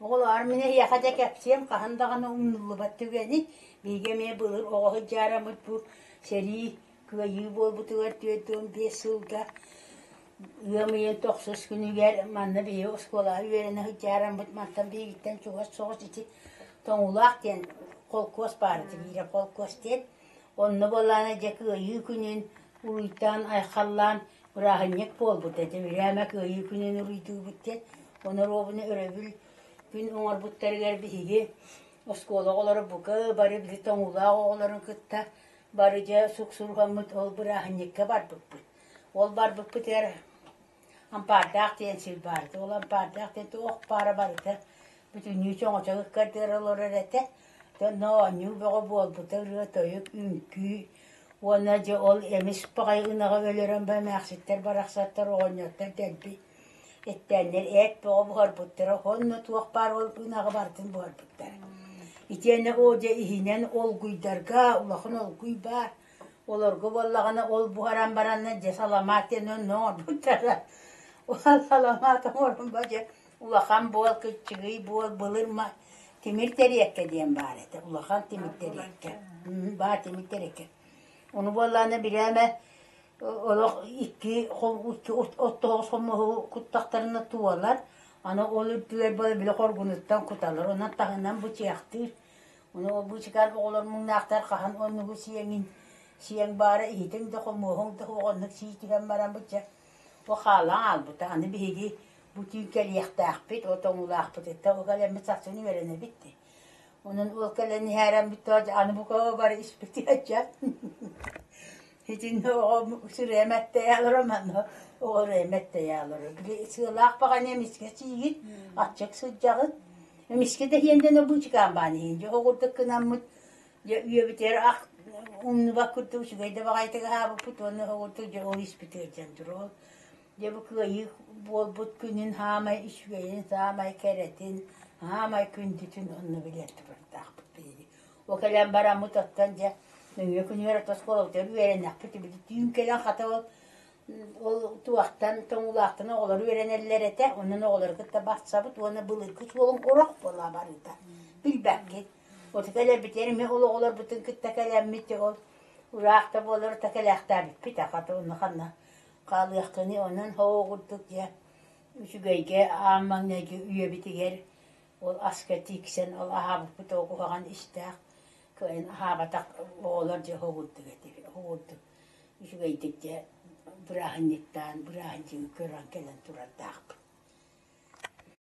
Оҕолоор, мин эһиэхэ дьэ кэпсиэм хаһан даҕаны умнуллубат түгэни. Биһиги эмиэ былыр оҕо сылдьаарыммыт бу сэрии кыайыы буолбутугар 45 сылга ыам ыйын тохсус күнүгэр манна биһиги оскуолаҕа үөрэнэ сылдьаарыммыт мантан биһигиттэн чугас соҕус ити Тоҥулаах диэн холкуос баар этэ биирэ холкуос диэн. Онно буоллаҕына дьэ кыайыы күнүн уруйдаан айхаллаан бырааһынньык буолбут этэ. Бирээмэ кыайыы күнүн уруйдуубут диэн. Ону өрөбүл күн оҥорбуттарыгар биһиги оскуола оҕолоро бука бары били тоҥуулаах оҕолорун кытта бары дьэ суксуруһаммыт ол бырааһынньыкка барбыппыт. Ол барбыппытыгар Ампаардаах диэн сир баар этэ. Ол Ампаардаах диэн туох баара барыта бүтүннүү чоҥочох ыккардыгар олорор этэ. Онно оонньуу бөҕө буолбута, ырыа-тойук, үҥкүү уонна дьэ ол эмис баҕайы ынаҕы өлөрөн ба эмээхситтэр барахсаттар оҕонньоттор дэлби эттээннэр эт бөҕө буһарбыттара уонна туох баар ол ынаҕы барытын буһарбыттара. Итиэннэ оо дьэ иһинэн олгуйдарга улахан олгуй баар. Олорго буоллаҕына ол буһаран баранна дьэ саламаат диэн онно оҥорбуттара. Ол саламаат оҥорон ба дьэ улахан буол, кыччыгый буол, былыр тимир тэриэккэ диэн баар этэ, улахан тимир тэриэккэ. Баар тимир тэриэккэ. Ону буоллаҕына бирээмэ олох икки оттоһоҕос хомуһу куттахтарына туолар, аны ол үрдүгэр били хоргунуттан куталлар, онон таһынан бычыахтыыр. Ону ол быычыкаан оҕолор муҥнаахтар хаһан оннугу сиэҥин, сиэҥ баара иһитиҥ да хомуоһуҥ да суох оннук сии түһэн баран бычча бу хаалан хаалбыта. Аны биһиги бу түүн кэлиэхтээхпит, от оҥуулаахпытыттан ол кэлэммит сарсын үөрэнэбит дии. Онон ол кэлэн иһээрэн бүттэ аны бука бары испитиэччэ. Итиннэ оҕо сырыам эттэйэ олорор манна оҕо ырыам эттэйэ олорор. Били сыалаах баҕайы эмискэ сиигит, аччык сылдьаҕыт. Эмискэ да иһиэндэн быычыкаан баан иһин. Дьэ оҕурдук гынаммыт дьэ үйэбитигэр ах умнубат курдук үчүгэй да баҕайытык аһаабыппыт уонна оҕурдук дьэ ол испитигэр дьэн туруол. Дьэ бу кыайыы буолбут күнүн хаамай үчүгэйин, саамай кэрэтин, хаамай күндүтүн онно билэр турардаахпыт биһиги. Ол кэлэн бараммыт оттон дьэ нөҥүө күнүгэр оскуолабытыгар үөрэнэхпит били түүн кэлэн хата ол ол туохтан тоҥуулаахтан оҕолор үөрэнэллэр этэ онон оҕолору кытта барсабыт уонна былыргы суолун орох буола барыта билбэккит вот кэлэрбитигэр эмиэ ол оҕолорбутун кытта кэлэммит ол ыраах да буолар та кэлээхтээбиппит хата онно ханна хаалыаххыный онон һоо курдук дьэ үчүгэйгэ аан маҥнайгы үйэбитигэр Ол аска тиксэн, ол аһаабыппыт ол куһаҕан истээх, кыайан аһаабатах оҕолор дьэ оһугурдук этибит, оһугурдук үчүгэйдик дьэ бырааһынньыктаан, бырааһынньыгы көрөн кэлэн турардаахпыт.